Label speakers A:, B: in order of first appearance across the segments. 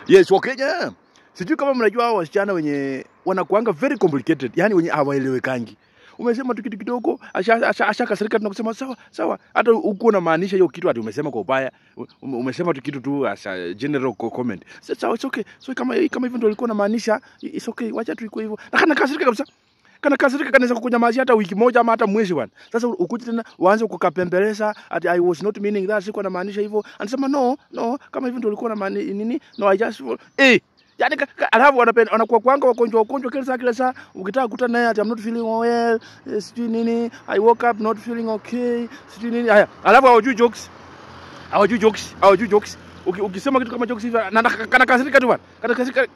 A: Yes, Wakenya. Sijui kama mnajua hao wasichana wenye wanakuanga very complicated, yani wenye hawaelewekangi. Umesema tu kitu kidogo, ashakasirika tunakusema sawa sawa, hata huko unamaanisha hiyo kitu ati umesema kwa ubaya, umesema tu kitu tu as a general comment. Sawa, it's okay. So kama hivyo ndio ulikuwa unamaanisha, it's okay, wacha tu iko hivyo. Na kana kasirika kabisa. Kana kasirika kanaweza kukunyamazia hata wiki moja ama hata mwezi bwana. Sasa ukuje tena uanze kukapembeleza ati I was not meaning that, sikuwa namaanisha hivyo. Anasema no, no, kama hivyo ndio ulikuwa unamaanisha nini? No, I just yani alafu wanakuwa kwanga wagonjwa kila saa ukitaka kukutana naye ati I'm not feeling well, sijui nini, I woke up not feeling okay, sijui nini. Haya, alafu hawajui jokes. Hawajui jokes. Ukisema kitu kama jokes hivi kana kasirika tu bwana. Kana kasirika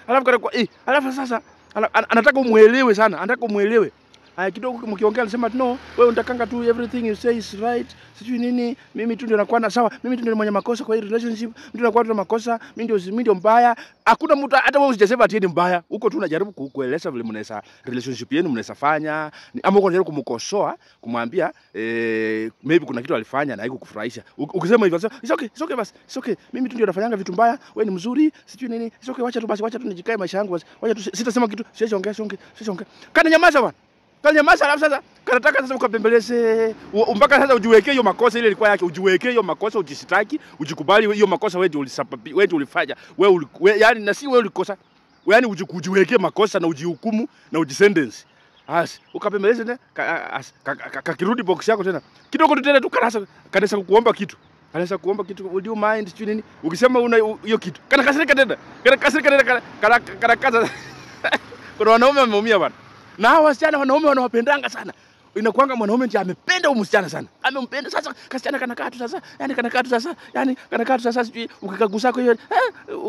A: alafu kana alafu sasa anataka umuelewe sana, anataka umuelewe. Haya kidogo mkiongea anasema no, wewe unatakanga tu everything you say is right, sijui nini, mimi tu ndio nakuwa na sawa, mimi tu ndio mwenye makosa kwa hii relationship, mimi ndio nakuwa tu na makosa, mimi ndio mbaya. Hakuna mtu hata wewe usijasema ati ni mbaya. Huko tu unajaribu kueleza vile mnaweza relationship yenu mnaweza fanya, ama uko unajaribu kumkosoa, kumwambia maybe kuna kitu alifanya na haikukufurahisha. Ukisema hivyo it's okay, it's okay basi, it's okay. Mimi tu ndio nafanyanga vitu mbaya, wewe ni mzuri, sijui nini, it's okay, wacha tu basi, wacha tu nijikae maisha yangu basi. Wacha tu sitasema kitu, siwezi ongea. Kana nyamaza bwana. Kanyamaza alafu sasa kanataka sasa ukapembeleze mpaka sasa ujiwekee hiyo makosa ile ilikuwa yake, ujiwekee hiyo makosa, ujisitaki, ujikubali hiyo makosa wewe ndio ulisababisha, wewe ndio ulifanya, wewe yani na si wewe ulikosa. Wewe yani ujiwekee makosa na ujihukumu na ujisentence. As ukapembeleze tena kakirudi box yako tena. Kidogo tu tena tu kanasa kukuomba kitu. Kanasa kuomba kitu, would you mind sijui nini? Ukisema una hiyo kitu. Kana kasirika tena. Kana kasirika tena kana kaza. Kuna wanaume wameumia bwana. Na hawa wasichana wanaume wanawapendanga sana. Inakuanga mwanaume ndiye amependa huyu msichana sana. Amempenda sasa, kasichana kanakaa tu sasa, yani kanakaa tu sasa, yani kanakaa tu sasa sijui ukikagusa kwa hiyo,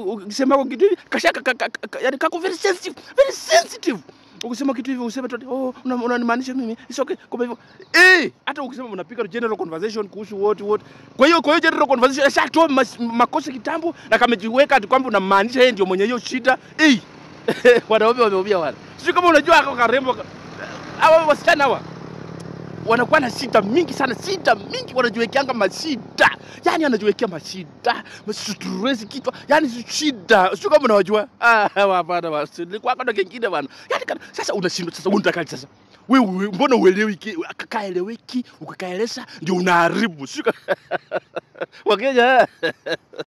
A: ukisema kwa kitu hivi, kashaka yani kako very sensitive, very sensitive. Ukisema kitu hivi useme tu oh unanimaanisha mimi. It's okay. Kwa hivyo hata ukisema mnapiga general conversation kuhusu what. Kwa hiyo general conversation ashatoa makosa kitambo na kamejiweka ati kwamba unamaanisha yeye ndio mwenye hiyo shida. Wanaume wameumia wana. Sio kama unajua hako karembo. Hawa wasichana hawa wanakuwa na shida mingi sana, shida mingi wanajiwekeanga mashida. Yaani anajiwekea mashida, stress kichwa, yaani shida. Sio kama unajua. Ah, hapana basi. Nilikuwa kama kingine bwana. Yaani sasa unashindwa sasa unataka sasa. Wewe mbona uelewiki? Kakaeleweki, ukakaeleza ndio unaharibu. Sio Wakenya.